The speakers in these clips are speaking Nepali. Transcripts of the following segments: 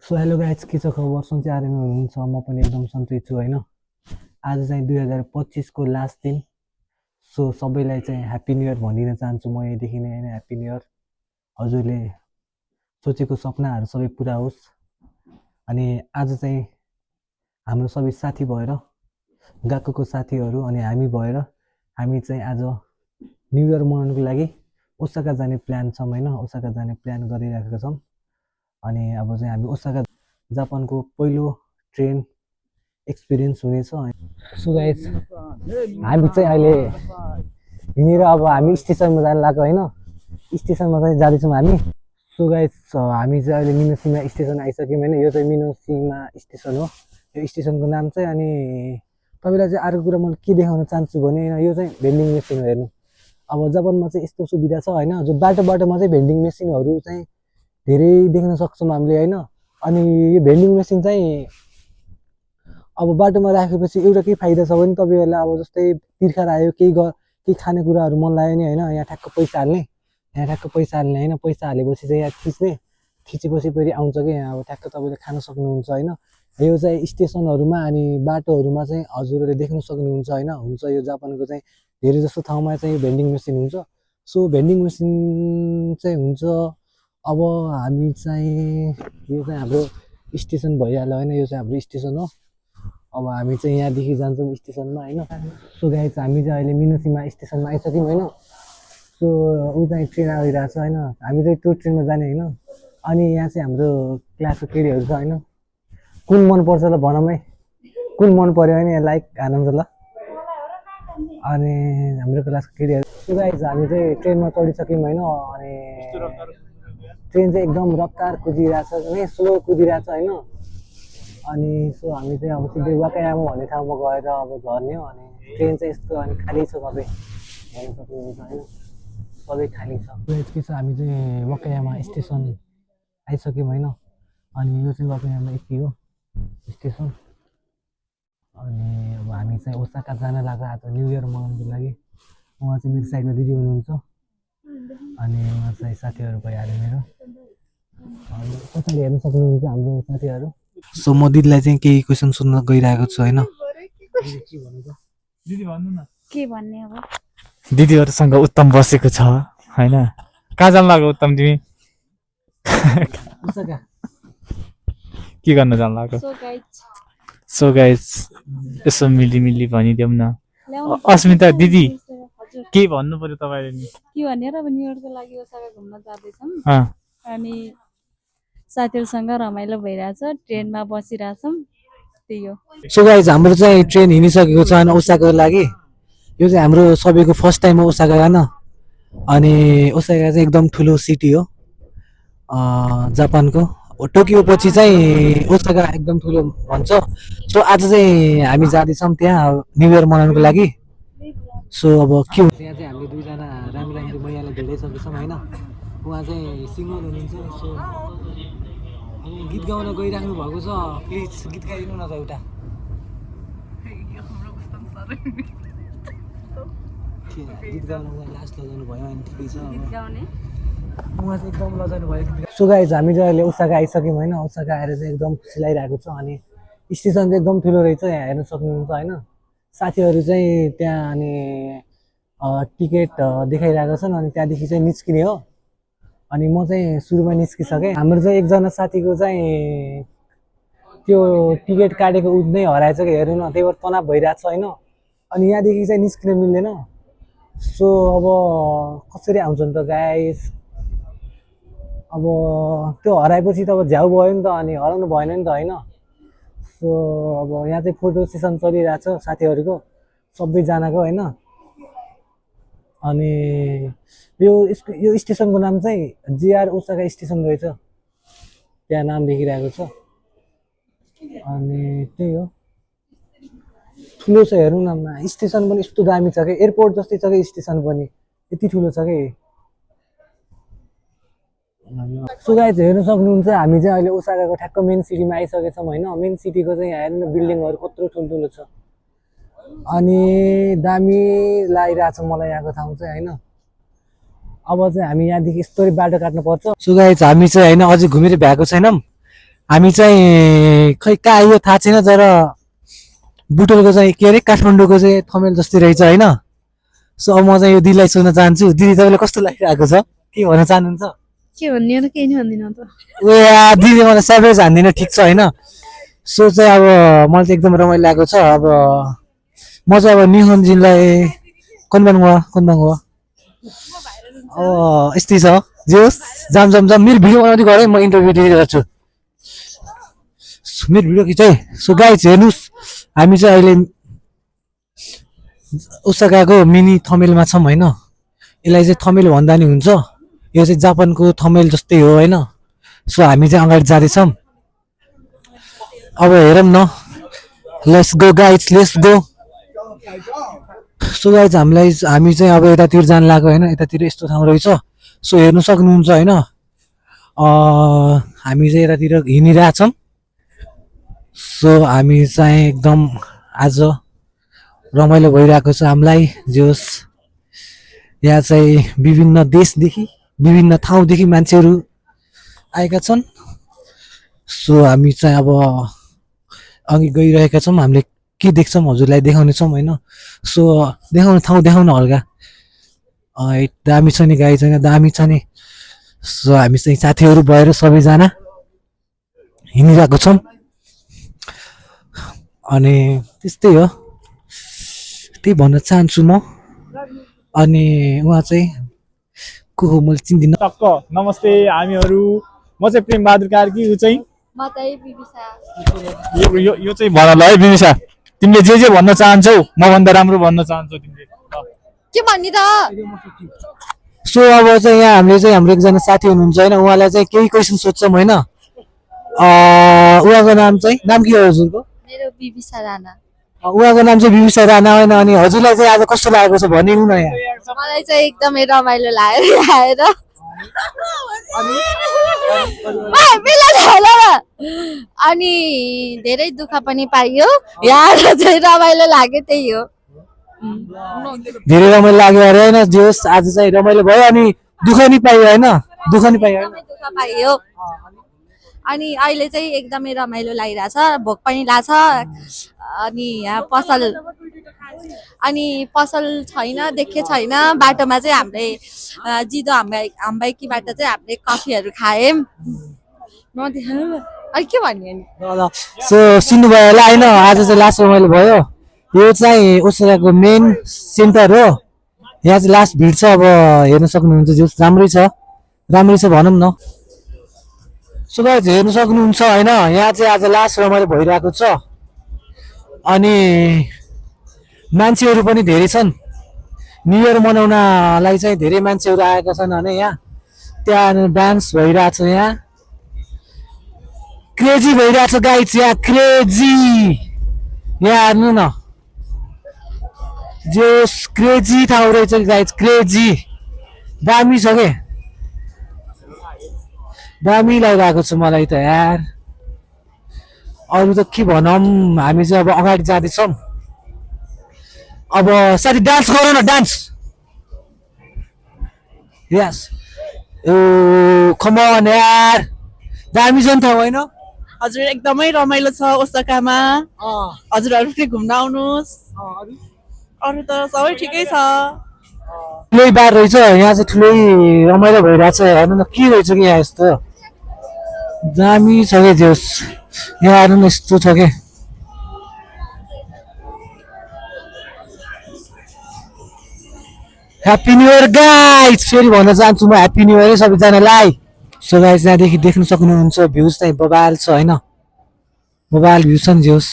सो हेलो गाइज, के छ खबर? सन्चै आरामै हुनुहुन्छ? म पनि एकदम सन्चै छु होइन। आज चाहिँ 2025 को लास्ट दिन। सो सबैलाई चाहिँ ह्याप्पी न्यु इयर भनिदिन चाहन्छु म यहीँदेखि नै होइन। Happy new year. हजुरले सोचेको सपनाहरू सबै पुरा होस्। अनि आज चाहिँ हाम्रो सबै साथी भएर, गएकोको साथीहरू अनि हामी भएर हामी चाहिँ आज न्यु इयर मनाउनुको लागि ओसाका जाने प्लान छौँ होइन। ओसाका जाने प्लान गरिराखेका छौँ। अनि अब चाहिँ हामी ओसाका जापानको पहिलो ट्रेन एक्सपिरियन्स हुनेछ। सो गाइस, हामी चाहिँ अहिले हिँडेर अब हामी स्टेसनमा जानु लाग्यो होइन। स्टेसनमा चाहिँ जाँदैछौँ हामी। सो गाइस, हामी चाहिँ अहिले मिनोसीमा स्टेसन आइसक्यौँ होइन। यो चाहिँ मिनोसीमा स्टेसन हो। यो स्टेसनको नाम चाहिँ। अनि तपाईँलाई चाहिँ अर्को कुरा मैले के देखाउन चाहन्छु भने यो चाहिँ भेन्डिङ मेसिन हो। हेर्नु, अब जापानमा चाहिँ यस्तो सुविधा छ होइन। जो बाटो बाटोमा चाहिँ भेन्डिङ मेसिनहरू चाहिँ धेरै देख्न सक्छौँ हामीले होइन। अनि यो भेन्डिङ मेसिन चाहिँ अब बाटोमा राखेपछि एउटा के फाइदा छ भने तपाईँहरूलाई अब जस्तै तिर्खा आयो, केही खानेकुराहरू मन लाग्यो नि होइन, यहाँ ठ्याक्क पैसा हाल्ने, होइन। पैसा हालेपछि चाहिँ यहाँ खिचेपछि फेरि आउँछ कि यहाँ अब ठ्याक्क तपाईँले खान सक्नुहुन्छ होइन। यो चाहिँ स्टेसनहरूमा अनि बाटोहरूमा चाहिँ हजुरहरूले देख्न सक्नुहुन्छ होइन। हुन्छ, यो जापानको चाहिँ धेरै जस्तो ठाउँमा चाहिँ यो भेन्डिङ मेसिन हुन्छ। सो भेन्डिङ मेसिन चाहिँ हुन्छ। अब हामी चाहिँ यो चाहिँ हाम्रो स्टेसन भइहाल्यो होइन। यो चाहिँ हाम्रो स्टेसन हो। अब हामी चाहिँ यहाँदेखि जान्छौँ स्टेसनमा होइन। सो गाइस, हामी चाहिँ अहिले मिनोसीमा स्टेसनमा आइसक्यौँ होइन। सो ऊ चाहिँ ट्रेन आइरहेको छ होइन। हामी चाहिँ त्यो ट्रेनमा जाने होइन। अनि यहाँ चाहिँ हाम्रो क्लासको केटीहरू छ होइन। कुन मनपर्छ ल भनौँ है, कुन मन पऱ्यो भने यहाँ लाइक हाल्नुहुन्छ ल। अनि हाम्रो क्लासको केटीहरू। सो गाइस, हामी चाहिँ ट्रेनमा चढिसक्यौँ होइन। अनि ट्रेन चाहिँ एकदम रफ्तार कुदिरहेछ, नै स्लो कुदिरहेछ होइन। अनि सो हामी चाहिँ अब सिधै वाकायामा भन्ने ठाउँमा गएर अब झर्ने हो। अनि ट्रेन चाहिँ यस्तो अनि खाली छ, सबै हेर्न सक्नुहुन्छ होइन। सबै खाली छ। के छ, हामी चाहिँ वाकायामा स्टेसन आइसक्यौँ होइन। अनि यो चाहिँ वाकायामा यति हो स्टेसन। अनि अब हामी चाहिँ ओसाका जान लाग्यो आज न्यु इयर मनाउनुको लागि। उहाँ चाहिँ मेरो साइडमा दिदी हुनुहुन्छ। अनि उहाँ चाहिँ साथीहरू भइहाल्यो मेरो। पछाडि हेर्न सक्नुहुन्छ हाम्रो साथीहरू। सो म दिदीलाई चाहिँ केही क्वेसन सोध्न गइरहेको छु होइन। के भन्ने अब? दिदीहरूसँग उत्तम बसेको छ होइन। कहाँ जानु लाग्यो उत्तम तिमी? के गर्न जानु लाग्यो? सो गाइस, यसो मिली भनिदेऊ न। अस्मिता दिदी के भन्नु पर्यो तपाईँले नि? के भन्ने र? अब न्यु इयरको लागि ओसाका घुम्न जाँदैछौँ। अनि साथीहरूसँग रमाइलो भइरहेछ, ट्रेनमा बसिरहेछौँ, त्यही हो। सो गाइस, हाम्रो चाहिँ ट्रेन हिँडिसकेको छ होइन ओसाकाको लागि। यो चाहिँ हाम्रो सबैको फर्स्ट टाइम हो ओसाका होइन। अनि ओसाका चाहिँ एकदम ठुलो सिटी हो जापानको। टोकियो पछि चाहिँ ओसाका एकदम ठुलो भन्छ। सो आज चाहिँ हामी जाँदैछौँ त्यहाँ न्यु इयर मनाउनुको लागि। सो अब के हुन्छ, यहाँ चाहिँ हामीले दुईजना राम्रो मैयालाई भेटाइसकेको छौँ होइन। उहाँ चाहिँ सिङ्गर हुनुहुन्छ। सो अब गीत गाउन गइराख्नु भएको छ। प्लिज गीत गाइदिनु न त एउटा। गीत गाउन उहाँ लास्ट लजाउनु भयो अनि ठिकै छ। उहाँ चाहिँ एकदम लजाउनु भयो। सो गाइस, हामी चाहिँ अहिले ओसाका आइसक्यौँ होइन। ओसाका आएर चाहिँ एकदम खुसी लागिरहेको छ। अनि स्टेसन चाहिँ एकदम ठुलो रहेछ, यहाँ हेर्न सक्नुहुन्छ होइन। साथीहरू चाहिँ त्यहाँ अनि टिकट देखाइरहेको छन्। अनि त्यहाँदेखि चाहिँ निस्किने हो। अनि म चाहिँ सुरुमा निस्किसकेँ। हाम्रो चाहिँ एकजना साथीको चाहिँ त्यो टिकट काटेको उ नै हराएछ कि हेर्नु न, त्यही भएर तनाव भइरहेको छ होइन। अनि यहाँदेखि चाहिँ निस्किन मिल्दैन। सो अब कसरी आउँछ नि त गाइस। अब त्यो हराएपछि त अब झ्याउ भयो नि त, अनि हराउनु भएन नि त होइन। सो अब यहाँ चाहिँ फोटो सेसन चलिरहेछ साथीहरूको सबैजनाको होइन। अनि यो स्टेसनको नाम चाहिँ जिआर ओसाका स्टेसन रहेछ, त्यहाँ नाम लेखिरहेको छ। अनि त्यही हो, ठुलो छ हेर्नु न। स्टेसन पनि यस्तो दामी छ कि एयरपोर्ट जस्तै छ कि स्टेसन पनि यति ठुलो छ कि। सो गाइस, हेर्न सक्नुहुन्छ हामी चाहिँ अहिले ओसाकाको ठ्याक्क मेन सिटीमा आइसकेको छौँ होइन। मेन सिटीको चाहिँ हेर्नु न, बिल्डिङहरू कत्रो ठुल्ठुलो छ। अनि दामी लागिरहेछ मलाई यहाँको ठाउँ चाहिँ होइन। अब चाहिँ हामी यहाँदेखि यस्तरी बाटो काट्नु पर्छ। सो गाइस, हामी चाहिँ होइन अझै घुमेर भ्याएको छैनौँ। हामी चाहिँ खै कहाँ आयो थाहा छैन, तर बुटोलको चाहिँ के अरे काठमाडौँको चाहिँ थमेल जस्तै रहेछ होइन। सो अब म चाहिँ यो दिदीलाई सोध्न चाहन्छु, दिदी तपाईँलाई कस्तो लागिरहेको छ, के भन्न चाहनुहुन्छ? के भन्ने हो त केही नि भन्दिनँ त। ओ या दिदी मलाई स्याभरेज हान्दिनँ, ठिक छ होइन। सो चाहिँ अब मलाई चाहिँ एकदम रमाइलो लागेको छ। अब म चाहिँ अब निहन्जिनलाई कन्बाङ्गवा अब यस्तै छ जे होस्, जाम मेरो भिडियो बनाउँदै गरेँ, म इन्टरभ्यू दिँदै गर्छु, मेरो भिडियो खिचाइ। सो गाइज हेर्नुहोस्, हामी चाहिँ अहिले ओसाकाको मिनी थमेलमा छौँ होइन। यसलाई चाहिँ थमेल भन्दा नि हुन्छ, यो चाहिँ जापानको थमेल जस्तै हो होइन। सो हामी चाहिँ अगाडि जाँदैछौँ, अब हेरौँ न, let's go guys, let's go. So guys हामी चाहिँ अब यतातिर जान लाग्यो होइन, यतातिर यस्तो ठाउँ रहेछ। सो हेर्नु सक्नुहुन्छ होइन, हामी चाहिँ यतातिर हिँडिरहेछौँ। सो हामी चाहिँ एकदम आज रमाइलो भइरहेको छ हामीलाई। जे होस्, यहाँ चाहिँ विभिन्न देशदेखि विभिन्न ठाउँदेखि मान्छेहरू आएका छन्। सो हामी चाहिँ अब अघि गइरहेका छौँ, हामीले के देख्छौँ हजुरलाई देखाउनेछौँ होइन। सो देखाउने ठाउँ देखाउन हल्का दामी छ नि, गाई छैन दामी छ नि। सो हामी चाहिँ साथीहरू भएर सबैजना हिँडिरहेको छौँ अनि त्यस्तै हो, त्यही भन्न चाहन्छु म। अनि उहाँ चाहिँ को हो मैले चिन्दिनँ। टक्क नमस्ते हामीहरू, म चाहिँ प्रेम बहादुर कार्की, ऊ चाहिँ म चाहिँ बिबिसा। यो चाहिँ भन ल है बिबिसा, तिमीले जे भन्न चाहन्छौ म भन्दा राम्रो भन्न चाहन्छौ तिमीले, के भन्ने त? सो अब चाहिँ यहाँ हामीले चाहिँ हाम्रो एकजना साथी हुनुहुन्छ होइन, उहाँलाई चाहिँ केही क्वेसन सोध्छौँ होइन। उहाँको नाम के हो हजुरको? मेरो बिबिसा राणा। उहाँको नाम चाहिँ बिबिसा राणा होइन। अनि हजुरलाई चाहिँ आज कस्तो लागेको छ भनिदिनु न यहाँ। मलाई चाहिँ एकदमै रमाइलो लागेर अनि धेरै दुःख पनि पाइयो, यहाँ चाहिँ रमाइलो लाग्यो, त्यही हो। धेरै रमाइलो लाग्यो अरे होइन। जे होस् आज चाहिँ रमाइलो भयो अनि दुःख नि पाइयो होइन, दुःख पाइयो। अनि अहिले चाहिँ एकदमै रमाइलो लागिरहेछ, भोक पनि लाग्छ। अनि यहाँ पसल छैन, देखे छैन। बाटोमा चाहिँ हामीले जिदो हाम्बाइकीबाट चाहिँ हामीले कफीहरू खायौँ। अनि के भन्ने नि, सो सुन्नुभयो होला होइन, आज चाहिँ लास्ट रमाइलो भयो। यो चाहिँ ओसाकाको मेन सेन्टर हो, यहाँ चाहिँ लास्ट भिड छ। अब हेर्न सक्नुहुन्छ, जो राम्रै छ भनौँ न। सो गाइस हेर्नु सक्नुहुन्छ होइन, यहाँ चाहिँ आज लास्ट रमाइलो भइरहेको छ। अनि मान्छेहरू पनि धेरै छन्, न्यु इयर मनाउनलाई चाहिँ धेरै मान्छेहरू आएका छन् भने यहाँ त्यहाँ डान्स भइरहेछ, यहाँ क्रेजी भइरहेछ गाइस, यहाँ क्रेजी। यहाँ हेर्नु न, जो क्रेजी ठाउँ रहेछ गाइस, क्रेजी दामी छ के, दामी लागिरहेको छ मलाई त यार। अरू त के भनौँ, हामी चाहिँ अब अगाडि जाँदैछौँ। अब साथी डान्स गरौँ न, dance. Yes, oh com on यार, दामी छ नि ठाउँ होइन? हजुर एकदमै रमाइलो छ ओसाकामा, हजुरहरू पनि घुम्न आउनुहोस्। अरू त सबै ठिकै छ। ठुलै बार रहेछ यहाँ चाहिँ, ठुलै रमाइलो भइरहेछ। हेर्नु न के रहेछ कि यहाँ यस्तो दामी छ कि, जोस् यहाँ हेर्नु न यस्तो छ कि। ह्याप्पी न्यु इयर गाइज, फेरि भन्न चाहन्छु म ह्याप्पी न्यु इयर सबैजनालाई। सो गाइज यहाँदेखि देख्न सक्नुहुन्छ भ्युज चाहिँ बबाल छ होइन, बबाल भ्यू छ नि, जोस्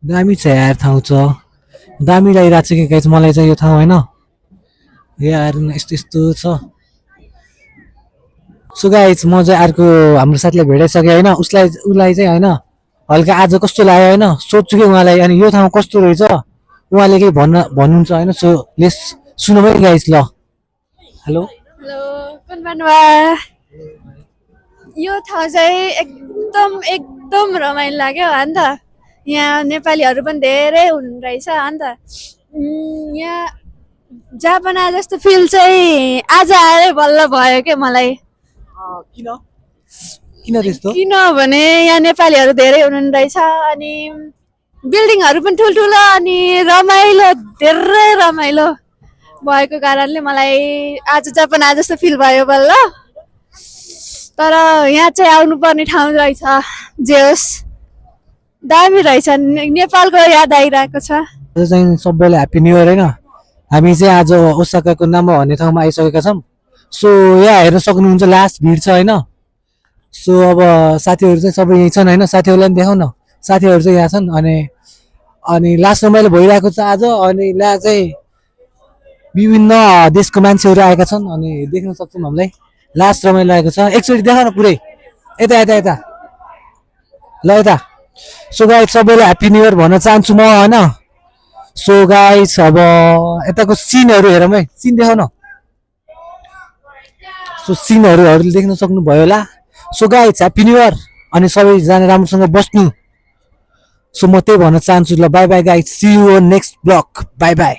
दामी छ यार, ठाउँ छ दामी लागिरहेको छ कि गाइज मलाई चाहिँ यो ठाउँ होइन। यहाँ हेर्नु न यस्तो यस्तो छ। सो गाइज म चाहिँ अर्को हाम्रो साथीलाई भेटाइसकेँ होइन, उसलाई चाहिँ होइन हल्का आज कस्तो लाग्यो होइन सोध्छु कि उहाँलाई, अनि यो ठाउँ कस्तो रहेछ उहाँले केही भन्नुहुन्छ होइन। सो लेट्स सुनौँ है गाइज। ल हेलो यो ठाउँ चाहिँ एकदम रमाइलो लाग्यो अन्त यहाँ नेपालीहरू पनि धेरै हुनुहुँदोरहेछ। अन्त यहाँ जापाना जस्तो फिल चाहिँ आज आएर बल्ल भयो क्या मलाई। किन? किन त्यस्तो? किनभने यहाँ नेपालीहरू धेरै हुनुहुँदैछ अनि बिल्डिङहरू पनि ठुल्ठुलो अनि रमाइलो धेरै रमाइलो भएको कारणले मलाई आज जापान आज जस्तो फिल भयो बल्ल। तर यहाँ चाहिँ आउनुपर्ने ठाउँ रहेछ जे होस् दामी रहेछ नेपालको याद आइरहेको छ। आज चाहिँ सबैलाई ह्याप्पी न्यू इयर होइन। हामी चाहिँ आज ओसाकाको नाम्बा भन्ने ठाउँमा आइसकेका छौँ। सो यहाँ हेर्न सक्नुहुन्छ लास्ट भिड छ होइन। सो अब साथीहरू चाहिँ सबै यहीँ छन् होइन। साथीहरूलाई पनि देखाउन साथीहरू चाहिँ यहाँ छन् अनि लास्ट रमाइलो भइरहेको छ आज। अनि यहाँ चाहिँ विभिन्न देशको मान्छेहरू आएका छन् अनि देख्न सक्छौँ हामीलाई लास्ट रमाइलो आएको छ। एकचोटि देखाउन पुरै यता यता यता ल यता। सो गाइस सबैलाई ह्याप्पी न्यू इयर भन्न चाहन्छु म होइन। सो गाइस अब यताको सिनहरू हेरौँ है, सिन देखाउन। सो सिनहरू देख्न सक्नुभयो होला। So guys happy new year अनि सबैजना राम्रोसँग बस्नु। सो म त्यही भन्न चाहन्छु ल। Bye bye guys, see you next blog. Bye by.